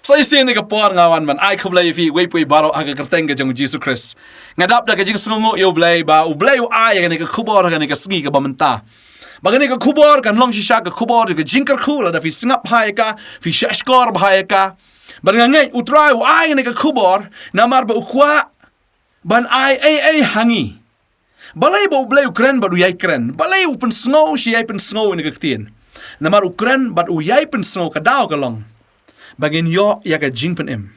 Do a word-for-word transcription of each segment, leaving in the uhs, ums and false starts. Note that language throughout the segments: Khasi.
Sa shisien ha kane ka por nga wan ban ai khublei ïa phi, wei pa wei baroh ha ka kyrteng ka jong u Jisu Khrist. Nga dap da ka jingsngewnguh ïa u Blei ba u Blei u ai ïa kane ka khubor ha kane ka sngi kaba mynta. Ba kane ka khubor kan long shisha ka khubor jong ka jingkyrkhu lada phi sngap bha ïa ka, phi shahshkor bha ïa ka. Bad nga ngeit u Trai u ai ïa kane ka khubor namar ba u kwah ban ai ei ei ha ngi. Balei ba u Blei u kren bad u ïai kren? Balei u pynsngew shi ïai pynsngew ïa kane ka ktien? Namar u kren bad u ïai pynsngew ka daw ka long ba ngin ïoh ïa ka jingpynim,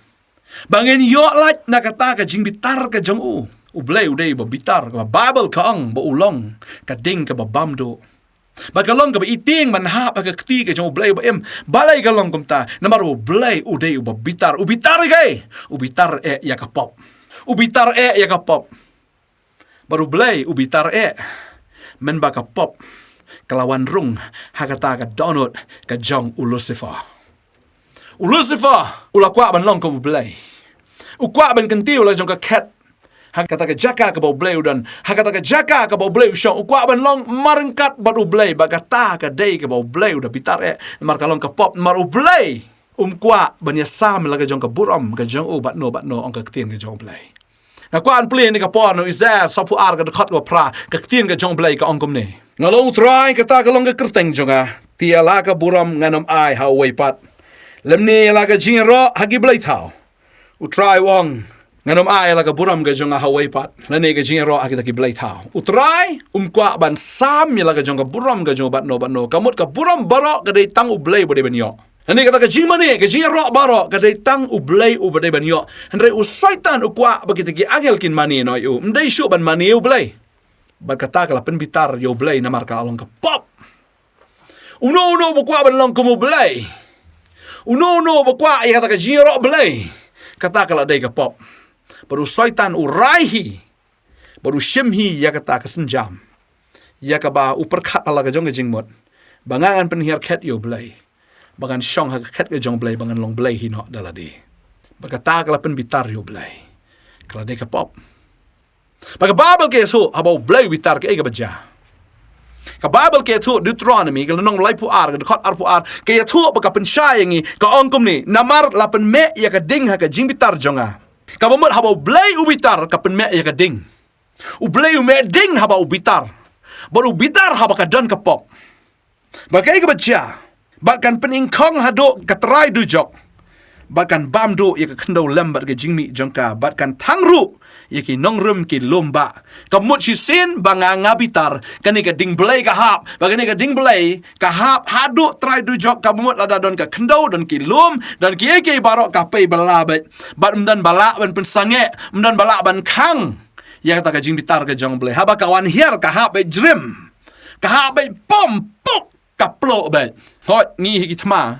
ba ngin ïoh lait na kata ka jingbitar ka jong u. U Blei u dei uba bitar, kaba Baibl ka ong ba u long ka ding kaba bam duh. Bad ka long kaba itieng ban hap ha ka kti ka jong u Blei uba im. Balei ka long kumta? Namar u Blei u dei uba bitar. U bitar ïa kaei? U bitar eh ïa ka pop. U bitar eh ïa ka pop. Bad u Blei u bitar eh mynba ka pop ka la wan rung ha kata ka dohnud ka jong u Lucifer. U Lucifer u la kwah ban long kum u Blei. U kwah ban kyntiew la jong ka khet ha kata ka jaka kaba u Blei u don, ha kata ka jaka kaba u Blei u shong. U kwah ban long marryngkat bad u Blei, bad kata ka dei kaba u Blei u da bitar eh, namar ka long ka pop. Namar u Blei um kwah ban ïasam la ka jong ka burom ka jong u bad no bad no, ong ka ktien ka jong u Blei. Nga kwah ban plie ha kane ka por na u Isaiah sawphew ar ka dkhot kaba phra, ka ktien ka jong u Blei ka ong kumne: Nga long u Trai, kata ka long ka kyrteng jong nga. Te ïa la ka burom ngan ym ai ha uwei pat, lymne ïa la ka jingïaroh ha ki blei thaw. U Trai u ong, ngan ym ai ïa la ka burom ka jong nga ha uwei pat, lane ka jingïaroh ha kita ki blei thaw. U Trai um kwah ban sam ïa la ka jong ka burom ka jong u bad no bad no. Ka mut ka burom baroh ka dei tang u Blei uba dei ban ïoh. Lane kata ka jingmane, ka jingïaroh baroh ka dei tang u Blei uba dei ban ïoh. Hynrei u Soitan u kwah ba kita ki angel kin mane noh ïa u, ym dei shuh ban mane ïa u Blei. Bad kata ka la pynbitar ïa u Blei namar ka la long ka pop. Uno uno ba kwah ban long kum u Blei, uno uno ba kwah ïa kata ka jingïaroh Blei, kata ka la dei ka pop. Bad u Soitan u rai hi bad u shim hi ïa kata ka sienjam, ïa kaba u pyrkhat ha la ka jong ka jingmut ba nga ngan pynhiar khet ïa u Blei, ba ngan shong ha ka khet ka jong u Blei, ba ngan long Blei hi noh da lade. Bad kata ka la pynbitar ïa u Blei, ka la dei ka pop. Bad ka Baibl ka ïathuh haba u Blei u bitar kaei kaba jia. Ka Baibl ka ïathuh, Deuteronomy ka lynnong laiphew ar ka dkhot arphew ar, ka ïathuh bad ka pynshai ïa ngi, ka ong kumne: Namar la pynmeh ïa ka ding ha ka jingbitar jong nga. Kaba mut haba u Blei u bitar ka pynmeh ïa ka ding. U Blei u meh ding haba u bitar. Bad u bitar haba ka don ka pop. Bad kaei kaba jia? Bad kan pyningkhong haduh ka trai dujok, bad kan bam duh ïa ka khyndew lem bad ka jingmih jong ka, bad kan thang ruh ïa ki nongrim ki lum bah. Ka mut shisien ba nga nga bitar, kane ka ding Blei ka hap, bad kane ka ding Blei ka hap haduh trai dujok. Kaba mut lada don ka khyndew, don ki lum, don kiei kiei baroh, ka pei bylla beit. Bad ym don ba lah ban pynsangeh, ym don ba lah ban khang ïa kata ka jingbitar ka jong u Blei. Haba ka wan hiar ka hap beit jrim, ka hap beit pom puk, ka ploh beit. Hooid, ngi hi ki thma,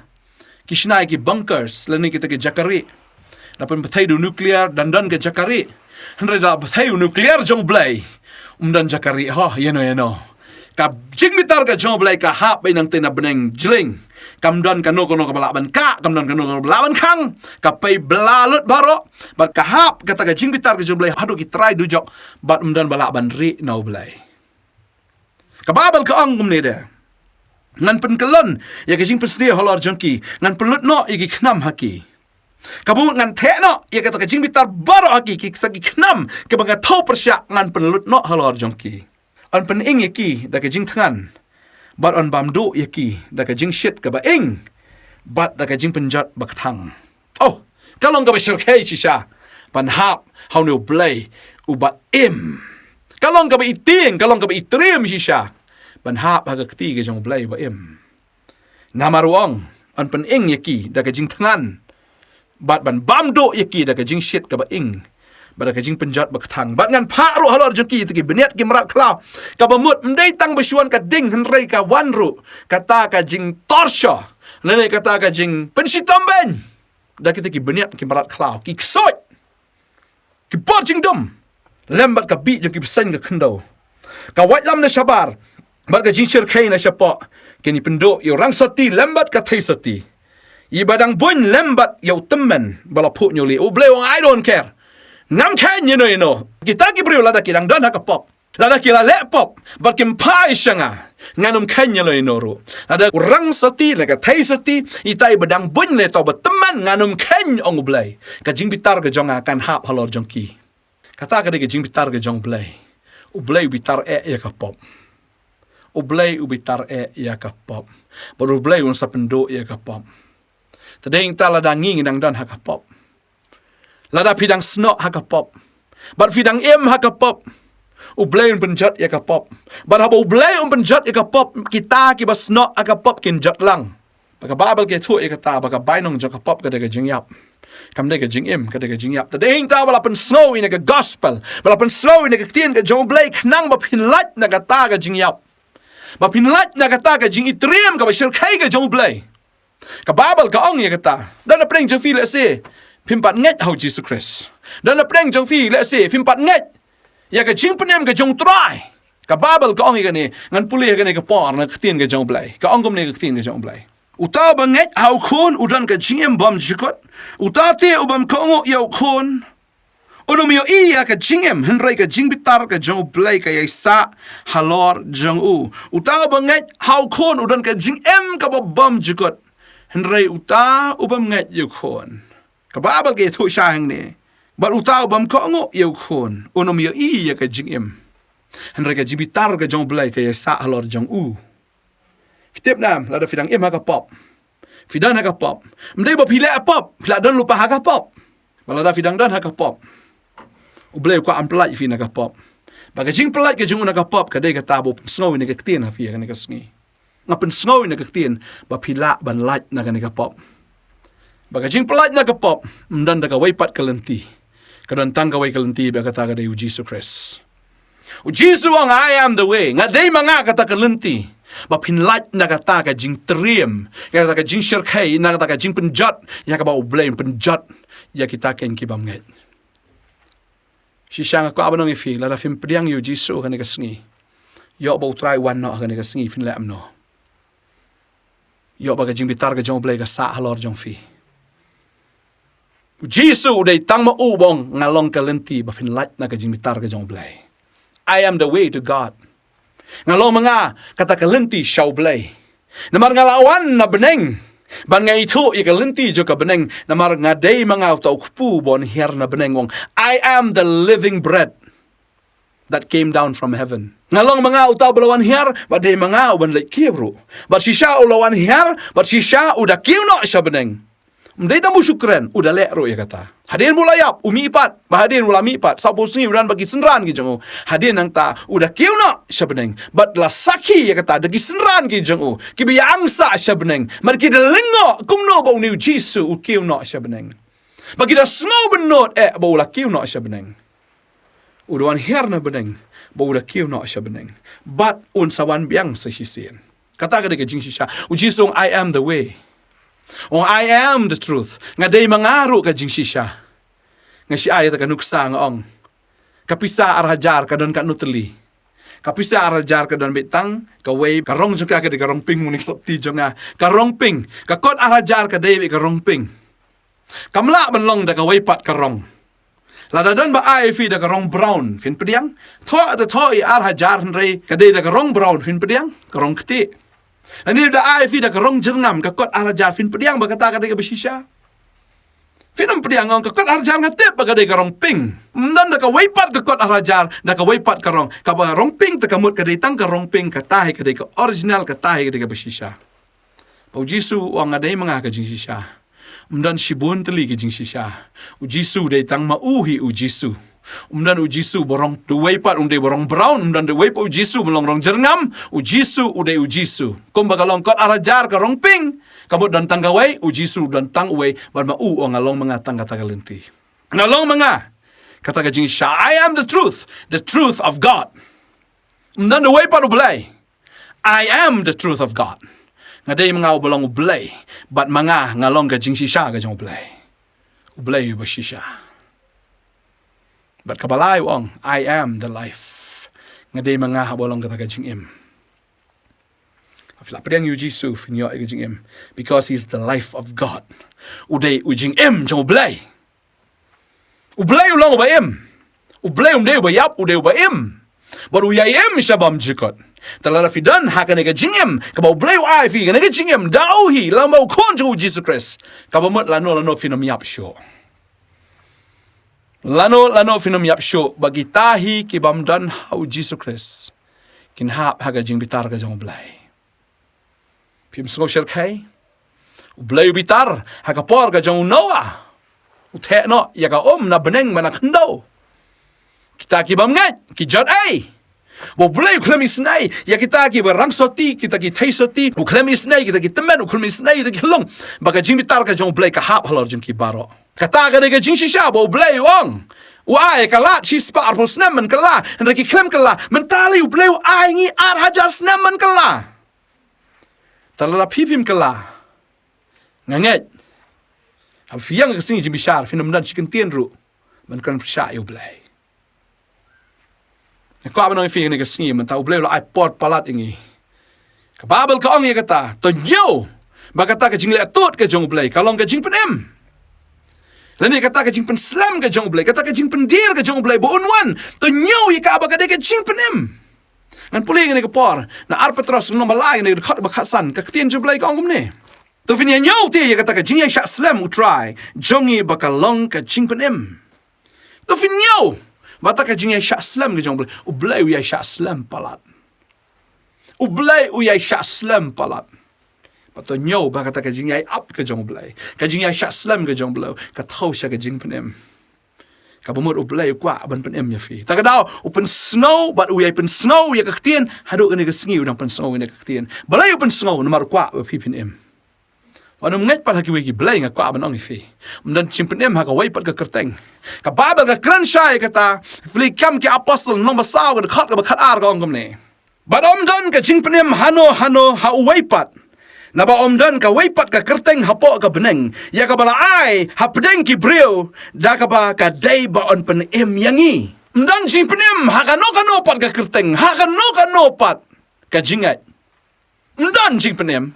ki shna ïa ki bunkers lane kita ki jaka rieh. Da pynbthei da u nuclear, da don ka jaka rieh. Hynrei da la bthei u nuclear jong u Blei, ym don jaka rieh ho ïano ïano. Ka jingbitar ka jong u Blei ka hap beit nangtei na bneng jylliew. Kam don kano kano kaba lah ban kah, kam don kano kano kaba lah ban khang. Ka pei bylla lut baroh. Bad ka hap kata ka jingbitar ka jong u Blei haduh ki trai dujok, bad ym don ba lah ban rieh na u Blei. Ka Baibl ka ong kumne de: Ngan pynkyllon ïa ka jingpynsniew halor jong ki, ngan pynlut noh ïa ki khnam ha ki. Kaba mut ngan theh noh ïa kata ka jingbitar baroh ha ki, kita ki khnam kiba nga thew pyrshah ngan pynlut noh halor jong ki. Yn pyning ïa ki da ka jingthngan, bad yn bam duh ïa ki da ka jingshit kaba ing, bad da ka jingpynjot ba kthang. Oh, ka long kaba shyrkhei shisha ban hap ha une u Blei uba im. Ka long kaba itieng, ka long kaba itriem shisha ban hap ha ka kti ka jong u Blei uba im. Namar u ong, yn pyning ïa ki da ka jingthngan, bad ban bam duh ïa ki da ka jingshit kaba ing, bad da ka jingpynjot ba kthang. Bad ngan phah ruh halor jong ki ïa kita ki bniat ki mrad khlaw. Kaba mut ym dei tang ba shu wan ka ding, hynrei ka wan ruh kata ka jingtorture, lane kata ka jingpynshitom beiñ da kita ki bniat ki mrad khlaw, ki ksuid, ki bor jingdum, lem bad ka bih jong ki bseiñ ka khyndew, ka waitlam na shabar, bad ka jingshyrkhei na shapoh. Kin ïa pynduh ïa u rang sati lem bad ka thei sati, ïa ba dang buiñ lem bad ïa u tymmen ba la phuh ñiewlieh. U Blei u ong, I don't care. Ngam kheiñ ïano ïano. Kita ki briew lada ki dang don ha ka pop, Lada ki la leh pop bad kim phai sha nga, ngan ym kheiñ ïa lade ruh. Lada u rang sati ne ka thei sati, ita i ba dang buiñ ne to ba tymmen, ngan ym kheiñ, ong U Blei. Ka jingbitar ka jong nga kan hap halor jong ki. Kata ka dei ka jingbitar ka jong U Blei. U Blei u bitar eh ïa ka pop. U Blei u bitar eh ïa ka pop. Bad U Blei un sa pynduh ïa ka pop. Te dei nangta lada ngi ngi dang don ha ka pop, lada phi dang snoh ha ka pop, bad phi dang im ha ka pop, U Blei un pynjot ïa ka pop. Bad haba U Blei un pynjot ïa ka pop, kita kiba snoh ha ka pop kin jot lang. Ba ka Baibl ka ïathuh ïa kata ba ka bainong jong ka pop ka dei ka jingïap, kam dei ka jingim, ka dei ka jingïap. Te dei nangta ba la pynsngew ïa ka gospel, ba la pynsngew ïa ka ktien ka jong U Blei, khnang ba phin lait na kata ka jingïap, ba phin lait na kata ka jingitriem kaba shyrkhei ka jong U Blei. Ka Baibl ka ong ïa kata. Don napdeng jong phi lehse phim pat ngeit ha U Jisu Khrist. Don napdeng jong phi lehse phim pat ngeit ïa ka jingpynim ka jong U Trai. Ka Baibl ka ong ïa kane, ngan pule ïa kane ka por na ka ktien ka jong U Blei. Ka ong kumne ka ktien ka jong U Blei: Uta uba ngeit ha U Khun u don ka jingim bymjukut. Uta te u bym kohnguh ïa U Khun un ym ïohi ïa ka jingim, hynrei ka jingbitar ka jong U Blei ka ïaisah halor jong u. Uta uba ngeit ha U Khun u don ka jingim kaba bymjukut, hynrei uta u bym ngeit ïa U Khun. Ka Baibl ka ïathuh sha hangne: Bad uta u bym kohnguh ïa U Khun un ym ïohi ïa ka jingim, hynrei ka jingbitar ka jong U Blei ka ïaisah halor jong u. Phi tip ne em, lada phi dang im ha ka pop, phi don ha ka pop, ym dei ba phi leh pop phi la don lypa ha ka pop. Ba lada phi dang don ha ka pop, U Blei u kwah ban pyllait phi na ka pop. Ba ka jingpyllait ka jong u na ka pop ka dei kata ba u pynsngew ïa kane ka ktien ha phi ha kane ka sngi. Nga pynsngew ïa kane ka ktien ba phi lah ban lait na kane ka pop. Ba ka jingpyllait na ka pop ym don da kawei pat ka lynti. Ka don tang kawei ka lynti, ba kata ka dei U Jisu Khrist. U Jisu u ong, "I am the way." Nga dei ma nga kata ka lynti ba phin lait na kata ka jingtriem, na kata ka jingshyrkhei, na kata ka jingpynjot ïa kaba U Blei un pynjot ïa kita kein ki bym ngeit. Shisha nga kwah ban ong ïa phi, lada phim pdiang ïa U Jisu ha kane ka sngi, ïoh ba U Trai u wan noh ha kane ka sngi, phin leh kumno? Ïoh ba ka jingbitar ka jong U Blei ka sah halor jong phi. U Jisu u dei tang ma u ba ong, "Nga long ka lynti ba phin lait na ka jingbitar ka jong U Blei. I am the way to God." Nga long ma nga kata ka lynti sha U Blei. Namar nga la wan na bneng ban ïathuh ïa ka lynti jong ka bneng. Namar nga dei ma nga uta u kpu ba wan hiar na bneng, u ong, "I am the living bread that came down from heaven." Nga long ma nga uta uba la wan hiar, bad dei ma nga uban leit kiew ruh. Bad shisha u la wan hiar, bad shisha u da kiew noh sha bneng. Ym dei tang ba u shu kren, u da leh ruh ïa kata. Hadien ba u la ïap, u mih pat, bad hadien u la mih pat, saphew sngi u don bad ki synran ki jong u. Hadien nangta u da kiew noh sha bneng, bad la sakhi ïa kata da ki synran ki jong u, kiba ïa angsah sha bneng. Bad ki da lyngngoh kumno ba une U Jisu u kiew noh sha bneng. Bad ki da sngew bynnud eh ba u la kiew noh sha bneng. U da wan hiar na bneng, bad u da kiew noh sha bneng, bad un sa wan biang sa shisien. Kata ka dei ka jingshisha. U Jisu u ong, "I am the way." U ong, "I am the truth." Nga dei ma nga ruh ka jingshisha. Nga shu ai ïa kata ka nuksa, nga ong, ka pisa ar hajar ka don katno tylli? Ka pisa ar hajar ka don beit tang kawei ka rong jong ka, ka dei ka rong pink, mynta sopti jong nga. Ka rong pink, ka kot ar hajar ka dei beit ka rong pink. Kam lah ban long da kawei pat ka rong. Lada don ba ai ïa phi da ka rong brown, phin pdiang? Thoh te thoh ïa ar hajar, hynrei ka dei da ka rong brown, phin pdiang? Ka rong ktieh. Lane da ai ïa phi da ka rong jyrngam, ka kot ar hajar, phin pdiang ba kata ka dei kaba shisha? Phin ym pdiang, ong, ka kot ar hajar nga tip ba ka dei ka rong pink. Ym don da kawei pat ka kot ar hajar, da kawei pat ka rong. Kaba rong pink te ka mut ka dei tang ka rong pink, kata hi ka dei ka original, kata hi ka dei kaba shisha. Ba U Jisu u ong, "Nga dei ma nga ka jingshisha." Ym don shibun tylli ka jingshisha. U Jisu u dei tang ma u hi U Jisu. Ym don U Jisu ba rong, da uwei pat, um dei ba rong brown, ym don da uwei pat U Jisu ba long rong jyrngam. U Jisu u dei U Jisu. Kumba ka long kot ar hajar ka rong pink, ka mut don tang kawei, U Jisu don tang uwei, bad ma u u ong, "Nga long ma nga tang kata ka lynti. Nga long ma nga kata ka jingshisha. I am the truth, the truth of God." Ym don da uwei pat U Blei. "I am the truth of God." Nga dei ma nga uba long U Blei, bad ma nga nga long ka jingshisha ka jong U Blei. U Blei uba shisha. Bad kaba lai u ong, "I am the life." Nga dei ma nga uba long kata ka jingim. Phi la pdiang ïa U Jisu, phin ïoh ïa ka jingim. Because he's the life of God. U dei u jingim jong U Blei. U Blei u long uba im. U Blei um dei uba ïap, u dei uba im. Bad u ïai im sha bymjukut. Te lada phi don ha kane ka jingim kaba U Blei u ai phi, kane ka jingim da u hi lane u Khun jong u Jisu Khrist, kaba mut lano lano phin ym ïap shuh. Lano lano phin ym ïap shuh, ba kita hi ki bym don ha u Jisu Khrist kin hap ha ka jingbitar ka jong U Blei. Phim sngew shyrkhei? U Blei u bitar ha ka por ka jong u Noah. U theh noh ïa ka um na bneng bad na khyndew. Kita ki bym ngeit ki jot ei. Ba U Blei u khlem isynei ïa kita kiba rang soti, kita ki thei soti, u khlem isynei kita ki tymmen, u khlem isynei kita ki hlong. Ba ka jingbitar ka jong U Blei ka hap halor jong ki baroh. Kata ka dei ka jingshisha ba U Blei u ong. U ai ka lad shispah arphew snem ban kylla, hynrei ki khlem kylla. Mynta lei U Blei u ai ngi ar hajar snem ban kylla. Te lada phi phim kylla, nga ngeit, haba phi ïeng ha ka sngi jingbishar phin ym don shi kyntien ruh ban kren pyrshah ïa U Blei. Nga kwah ban ong ïa phi kane ka sngi mynta, U Blei u la ai por palat ïa ngi. Ka Baibl ka ong ïa kata, to ñiew ba kata ka jingleh tud ka jong U Blei ka long ka jingpynim. Lane kata ka jingpynslem ka jong U Blei, kata ka jingpyndir ka jong U Blei ba un wan, to ñiew ïa ka ba ka dei ka jingpynim. Ngan pule ïa kane ka por na Ar Petros lynnong ba lai, kane ka dkhot ba khatsan, ka ktien jong U Blei ka ong kumne. To phin ïa ñiew te ïa kata ka jingïaishah slem U Trai jong ngi ba ka long ka jingpynim. To phin ñiew ba kata ka jingïaishah slem ka jong U Blei. U Blei u ïaishah slem palat. U Blei u ïaishah slem palat. Ba to ñiew ba kata ka jingïai ap ka jong U Blei, ka jingïaishah slem ka jong U Blei, ka thew sha ka jingpynim. Kaba mut U Blei u kwah ban pynim ïa phi. Ta ka daw u pynsngew bad u ïai pynsngew ïa ka ktien, haduh kane ka sngi u dang pynsngew ïa ka ktien. Balei u pynsngew? Namar u kwah ba phi pynim. Wat nym ngeit pat ha kiwei ki blei, nga kwah ban ong ïa phi. Ym don jingpynim ha kawei pat ka kyrteng. Ka Baibl ka kren shai kata, Pule Kam ki Apostol lynnong ba saw ka dkhot kaba khatar ka ong kumne. Bad ym don ka jingpynim hano hano ha uwei pat. Naba ym don kawei pat ka kyrteng hapoh ka bneng ïa kaba la ai hapdeng ki briew da kaba ka dei ba yn pynim ïa ngi. Ym don jingpynim ha kano kano pat ka kyrteng, ha kano kano pat ka jingngeit. Ym don jingpynim.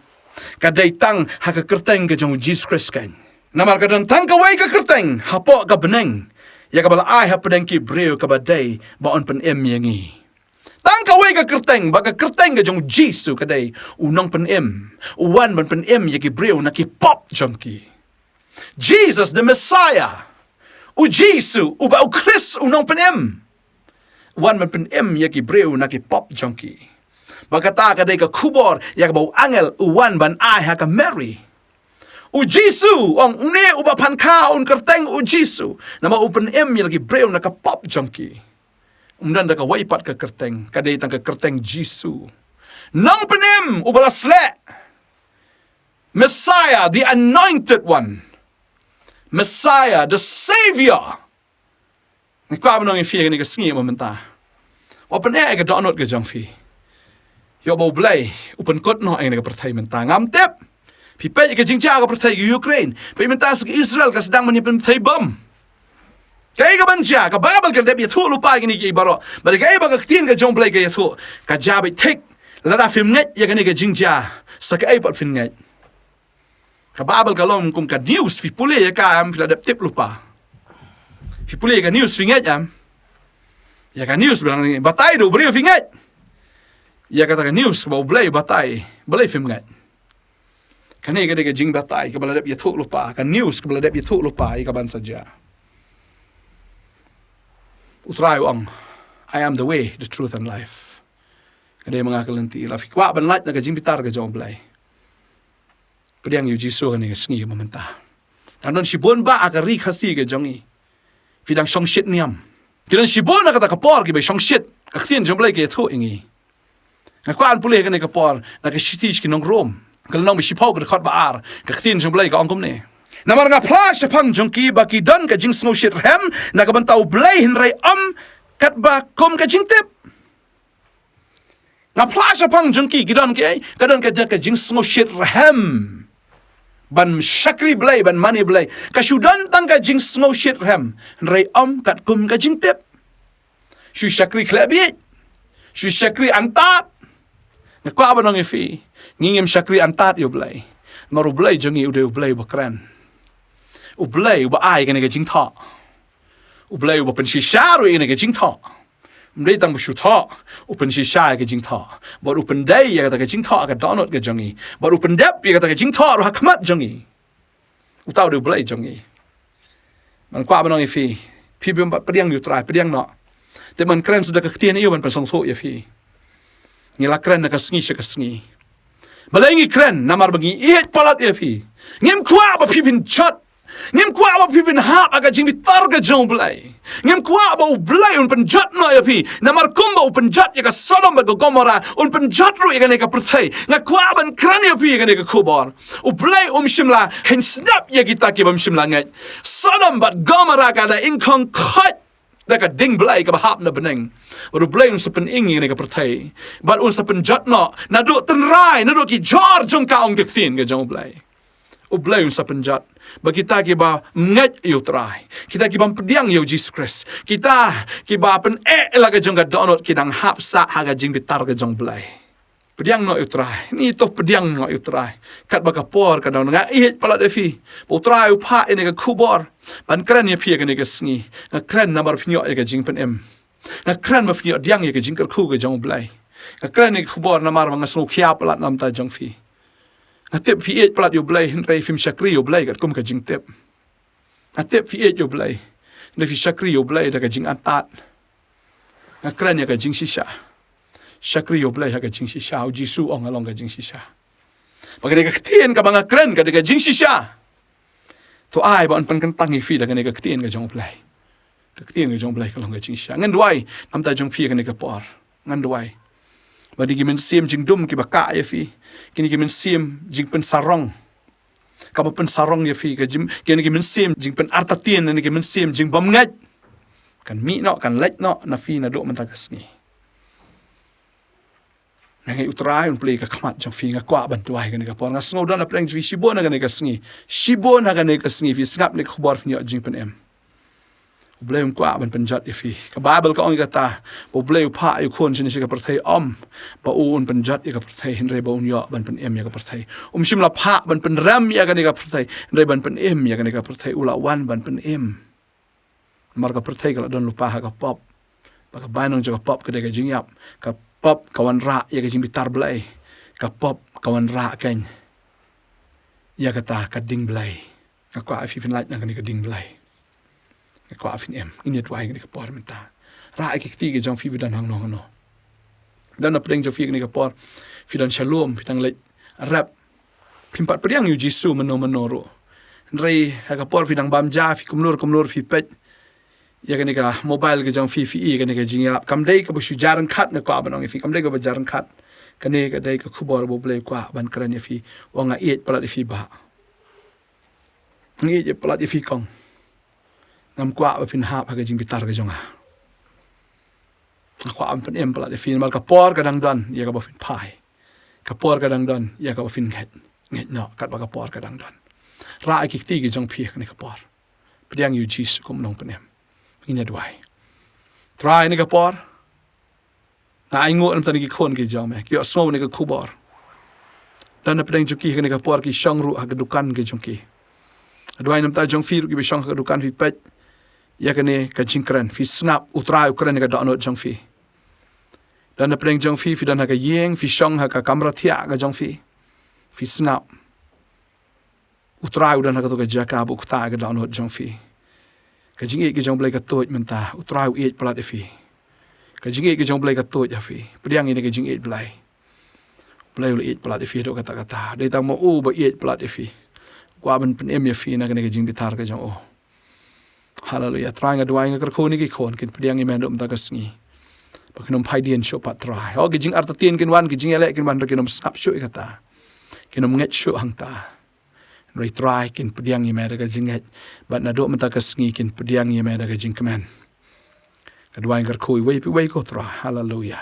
Ka dei tang ha ka kyrteng ka jong u Jisu Khrist keiñ. Namar ka don tang kawei ka kyrteng hapoh ka bneng ïa kaba la ai hapdeng ki briew kaba dei ba yn pynim ïa ngi. Tang kawei ka kyrteng, ba ka kyrteng ka jong u Jisu ka dei u nongpynim, u wan ban pynim ïa ki briew na ki pop jong ki. Jesus the Messiah. U Jisu, uba u Khrist u nongpynim, u wan ban pynim ïa ki briew na ki pop jong ki. Ba kata ka dei ka khubor ïa kaba u angel u wan ban ai ha ka Mary. U Jisu, ong une uba phan kha un kyrteng u Jisu, namar u pynim ïa ki briew na ka pop jong ki. Ym don da kawei pat ka kyrteng, ka dei tang ka kyrteng Jisu. Nongpynim uba la sleh. Messiah, the anointed one. Messiah, the Savior. Nga kwah ban ong ïa phi kane ka sngi mynta, wat pyneh ïa ka dohnud ka jong phi. Ïoh ba U Blei u pynkut noh ïa kane ka pyrthei mynta, ngam tip. Phi peit ïa ka jingjia ka pyrthei ka Ukraine, peit mynta sa ka Israel ka sdang ban ïa pynthei bom. Kaei kaban jia? Ka Baibl ka dep ïathuh lypa ïa kine kiei baroh. Bad kaei ba ka ktien ka jong U Blei ka ïathuh, ka jia beit thik. Lada phim ngeit ïa kane ka jingjia, sa kaei pat phin ngeit? Ka Baibl ka long kum ka news, phi pule ïa ka em, phi la dep tip lypa? Phi pule ïa ka news phi ngeit em? Ïa ka news ba la batai da u briew phi ngeit? Ïa kata ka news ba U Blei batai, balei phim ngeit? Kane ka dei ka jingbatai kaba la dep ïathuh lypa, ka news kaba la dep ïathuh lypa ïa kaban sa jia. U Trai u ong, "I am the way, the truth and life." Ka dei ma nga ka lynti. Lada phi kwah ban lait na ka jingbitar ka jong U Blei, pdiang ïa u Jisu kane ka sngi mynta. Dang don shibun bah ha ka ri Khasi ka jong ngi, phi dang shongshit niam. Ki don shibun ha kata ka por kiba shongshit. Ka ktien jong U Blei ka ïathuh ïa ngi. Nga kwah ban pule kane ka por na ka shithi sha ki nong Rom, ka lynnong ba shiphew, ka dkhot ba ar. Ka ktien jong U Blei ka ong kumne: Namar nga phla shaphang jong ki ba ki don ka jingsngewshitrhem na ka bynta U Blei, hynrei ym katba kum ka jingtip. Nga phla shaphang jong ki, ki don ki, ka don ka, ka jingsngewshitrhem ban shakri Blei, ban mane Blei. Ka shu don tang ka jingsngewshitrhem, hynrei ym katkum ka jingtip. Shu shakri khleh bieit, shu shakri antad. Nga kwah ban ong ïa phi, ngi ngim shakri antad ïa U Blei. Namar U Blei jong ngi u dei U Blei uba kren, U Blei uba ai kane ka jingthoh, U Blei uba pynshisha ruh ïa kane ka jingthoh. Ym dei tang ba shu thoh, u pynshisha ïa ka jingthoh. Bad u pyndei ïa kata ka jingthoh ha ka dohnud ka jong ngi. Bad u pyndep ïa kata ka jingthoh ruh ha khmat jong ngi. Uta u dei U Blei jong ngi. Ngan kwah ban ong ïa phi, phi bym pat pdiang ïa U Trai, pdiang noh. Te ngan kren suda ka ktien ïa u ban pynsngewthuh ïa phi. Ngi la kren na ka sngi sha ka sngi. Balei ngi kren? Namar ba ngi ïeit palat ïa phi. Ngim kwah ba phi pynjot. Ngim kwah ba phi pynhap ha ka jingbitar ka jong U Blei. Ngim kwah ba U Blei un pynjot noh ïa phi. Namar kumba u pynjot ïa ka Sodom bad ka Gomorrah, un pynjot ruh ïa kane ka pyrthei. Nga kwah ban kren ïa phi ïa kane ka khubor. U Blei um shym la kheiñ sngap ïa kita ki bym shym la ngeit. Sodom bad Gomorrah ka da ingkhong khoit da ka ding Blei kaba hap na bneng. Bad U Blei un sa pyning ïa kane ka pyrthei. Bad un sa pynjot noh naduh tynrai, naduh ki jor jong ka, ong ka ktien ka jong U Blei. U Blei un sa pynjot ba kita kiba ngeit ïa U Trai, kita kiba pdiang ïa U Jisu Khrist, kita kiba pyneh la ka jong ka dohnud ki dang hap sah ha ka jingbitar ka jong U Blei. Pdiang noh ïa U Trai. Ni to pdiang noh ïa U Trai. Katba ka por ka dang, nga ïeit palat ïa phi ba U Trai u phah ïa kane ka khubor ban kren ïa phi ïa kane ka sngi. Nga kren namar phi ïoh ïa ka jingpynim. Nga kren ba phi ïoh pdiang ïa ka jingkyrkhu ka jong U Blei. Nga kren ïa ka khubor namar ba nga sngewkhia palat na ka bynta jong phi. Nga tip phi ïeit palat ïa U Blei, hynrei phim shakri ïa U Blei katkum ka jingtip. Nga tip phi ïeit ïa U Blei, hynrei phi shakri ïa U Blei da ka jingatat. Nga kren ïa ka jingshisha. Shakri ïa U Blei ha ka jingshisha. U Jisu u ong, nga long ka jingshisha. Ba ka dei ka ktien kaba nga kren ka dei ka jingshisha. To ai ba un pynkyntang ïa phi da kane ka ktien ka jong U Blei. Ka ktien ka jong U Blei ka long ka jingshisha. Ngan duwai na ka bynta jong phi ha kane ka por. Ngan duwai ba kine ki mynsiem jingdum kiba kah ïa phi, kine ki mynsiem jingpynsarong, kaba pynsarong ïa phi, ka jing, kine ki mynsiem jingpynartatien, kine ki mynsiem jingbymngeit, kan mih noh, kan leit noh na phi naduh mynta ka sngi. Nga ngeit U Trai un plie ka khmat jong phi. Nga kwah ban duwai ha kane ka por. Nga sngew don na pdeng jong phi shibun ha kane ka sngi. Shibun ha kane ka sngi phi sngap ïa kane ka khubor, phi ïoh jingpynim. U Blei um kwah ban pynjot ïa phi. Ka Baibl ka ong ïa kata ba U Blei u phah ïa U Khun shane sha ka pyrthei, ym ba u un pynjot ïa ka pyrthei, hynrei ba un ïoh ban pynim ïa ka pyrthei. Um shym la phah ban pynrem ïa kane ka pyrthei, hynrei ban pynim ïa kane ka pyrthei. U la wan ban pynim. Namar ka pyrthei ka la don lypa ha ka pop. Ba ka bainong jong ka pop ka dei ka jingïap. Ka pop ka wanrah ïa ka jingbitar Blei. Ka pop ka wanrah keiñ ïa kata ka ding Blei. Nga kwah ïa phi phin lait na kane ka ding Blei. Nga kwah phin im. Ngin ïa duwai kane ka por mynta. Rah ïa ki kti ki jong phi, phi don hangno hangno. Don na pdeng jong phi kane ka por, phi don sha lum, phi dang leit rep. Phim pat pdiang ïa U Jisu mynno mynno ruh. Hynrei ha ka por phi dang bam ja, phi kumlur kumlur, phi peit ïa kane ka mobile ka jong phi, phi i kane ka jingïalap. Kam dei kaba shu ja ryngkat, nga kwah ban ong ïa phi, kam dei kaba ja ryngkat. Kane ka dei ka khubor ba U Blei u kwah ban kren ïa phi. U ong, nga ïeit palat ïa phi bah. Nga ïeit palat ïa phi kong. Ngam kwah ba phin hap ha ka jingbitar ka jong nga. Nga kwah ban pynim palat ïa phi namar ka por ka dang don ïa kaba phin phai. Ka por ka dang don ïa kaba phin ngeit. Ngeit noh katba ka por ka dang don. Rah ïa ki kti ki jong phi ha kane ka por. Pdiang ïa U Jisu kum u nongpynim. Ngin ïa duwai. Trai, ha kane ka por nga ainguh na ka bynta kine ki khun ki jong me, ki ïohsngew ïa kane ka khubor. Don na pdeng jong ki ha kane ka por ki shong ruh ha ka dukan ki jong ki. Nga duwai na ka bynta jong phi ruh kiba shong ha ka dukan, phi peit ïa kane ka jingkren, phi sngap, U Trai u kren ïa ka dohnud jong phi. Don na pdeng jong phi, phi don ha ka ïing, phi shong ha ka kamra thiah ka jong phi. Phi sngap. U Trai u don ha kato ka jaka ba u ktah ïa ka dohnud jong phi. Ka jingïeit ka jong U Blei ka tuid mynta. U Trai u ïeit palat ïa phi. Ka jingïeit ka jong U Blei ka tuid ha phi. Pdiang ïa kane ka jingïeit Blei. U Blei u la ïeit palat ïa phi haduh katta katta. Dei tang ma u ba ïeit palat ïa phi. U kwah ban pynim ïa phi na kane ka jingbitar ka jong u. Haleluya. Trai, nga duwai, nga kyrkhu ïa kine ki khun, kin pdiang ïa me haduh mynta ka sngi. Ba kin ym phai dien shuh pat Trai. Oh, ki jingartatien kin wan, ki jingïaleh kin wan, hynrei kin ym sngap shuh ïa kata. Kin ym ngeit shuh hangta. Hynrei Trai, kin pdiang ïa me da ka jingngeit. Bad naduh mynta ka sngi kin pdiang ïa me da ka jingkmen. Nga duwai, nga kyrkhu iwei pa iwei ko Trai. Haleluya.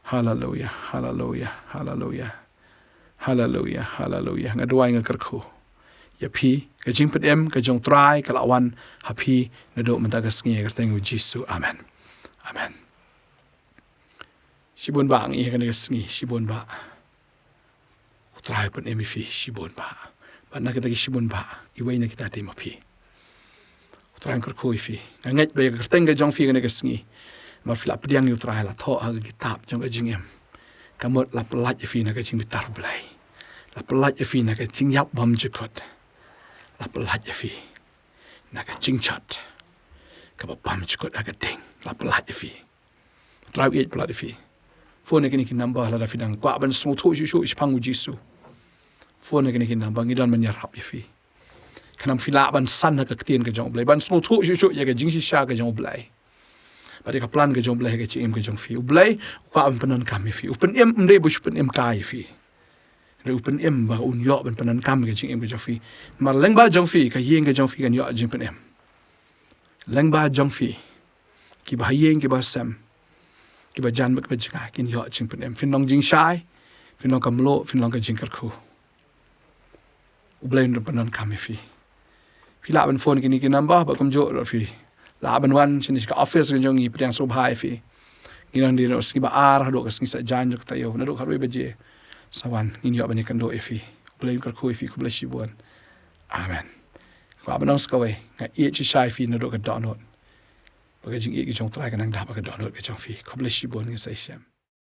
Haleluya, haleluya, haleluya. Haleluya, haleluya. Nga duwai, nga kyrkhu ïa phi, ka jingpynim ka jong U Trai ka la wan ha phi naduh mynta ka sngi, ha ka kyrteng U Jisu. Amen. Amen. Shibun bah ngi ha kane ka sngi, shibun bah. U Trai u pynim ïa phi, shibun bah. Bad na kita ki shibun bah, iwei na kita dei ma phi. U Trai un kyrkhu ïa phi. Nga ngeit ba ïa ka kyrteng ka jong phi ha kane ka sngi, Namar phi la pdiang ïa U Trai, la thoh ha ka kitab jong ka jingim. Ka mut la pyllait ïa phi na ka jingbitar U Blei. La pyllait ïa phi na ka jingïap bymjukut. La pyllait ïa phi na ka jingjot kaba bymjukut ha ka ding. La pyllait ïa phi. U Trai u ïeit, pyllait ïa phi. Phone ïa kine ki number lada phi dang kwah ban sngewthuh shuh shuh shaphang U Jisu. Phone ïa kine ki number, ngi don ban ïarap ïa phi. Khnang phi lah ban san ha ka ktien ka jong U Blei, ban sngewthuh shuh shuh ïa ka jingshisha ka jong U Blei. Bad ïa ka plan ka jong U Blei ha ka jingim ka jong phi. U Blei u kwah ban pyndonkam ïa phi. U pynim, ym dei ba u shu pynim kai ïa phi. Hynrei u pynim ba un ïoh ban pyndonkam ïa ka jingim ka jong phi. Namar lyngba jong phi ka ïing ka jong phi kan ïoh jingpynim. Lyngba jong phi, kiba ha ïing, kiba ha sem, kiba jan bad kiba jngai, kin ïoh jingpynim. Phin long jingshai, phin long ka mluh, phin long ka jingkyrkhu. U Blei un pyndonkam ïa phi. Phi lah ban phone kine ki number, bad kumjuh ruh phi lah ban wan shane sha ka office ka jong ngi, pdiang sngewbha ïa phi. Ngi don dei naduh ka sngi ba ar haduh ka sngi Saitjaiñ jong ka taïew, naduh khatwei baje. Sa wan, ngin ïoh ban ïakynduh ïa phi. U Blei un kyrkhu ïa phi, khublei shibun. Amen. Kwah ban ong sa kawei, nga ïeit shisha ïa phi naduh ka dohnud. Ba ka jingïeit ka jong U Trai kan nang dap ha ka dohnud ka jong phi. Khublei shibun, ngin sa ïashem.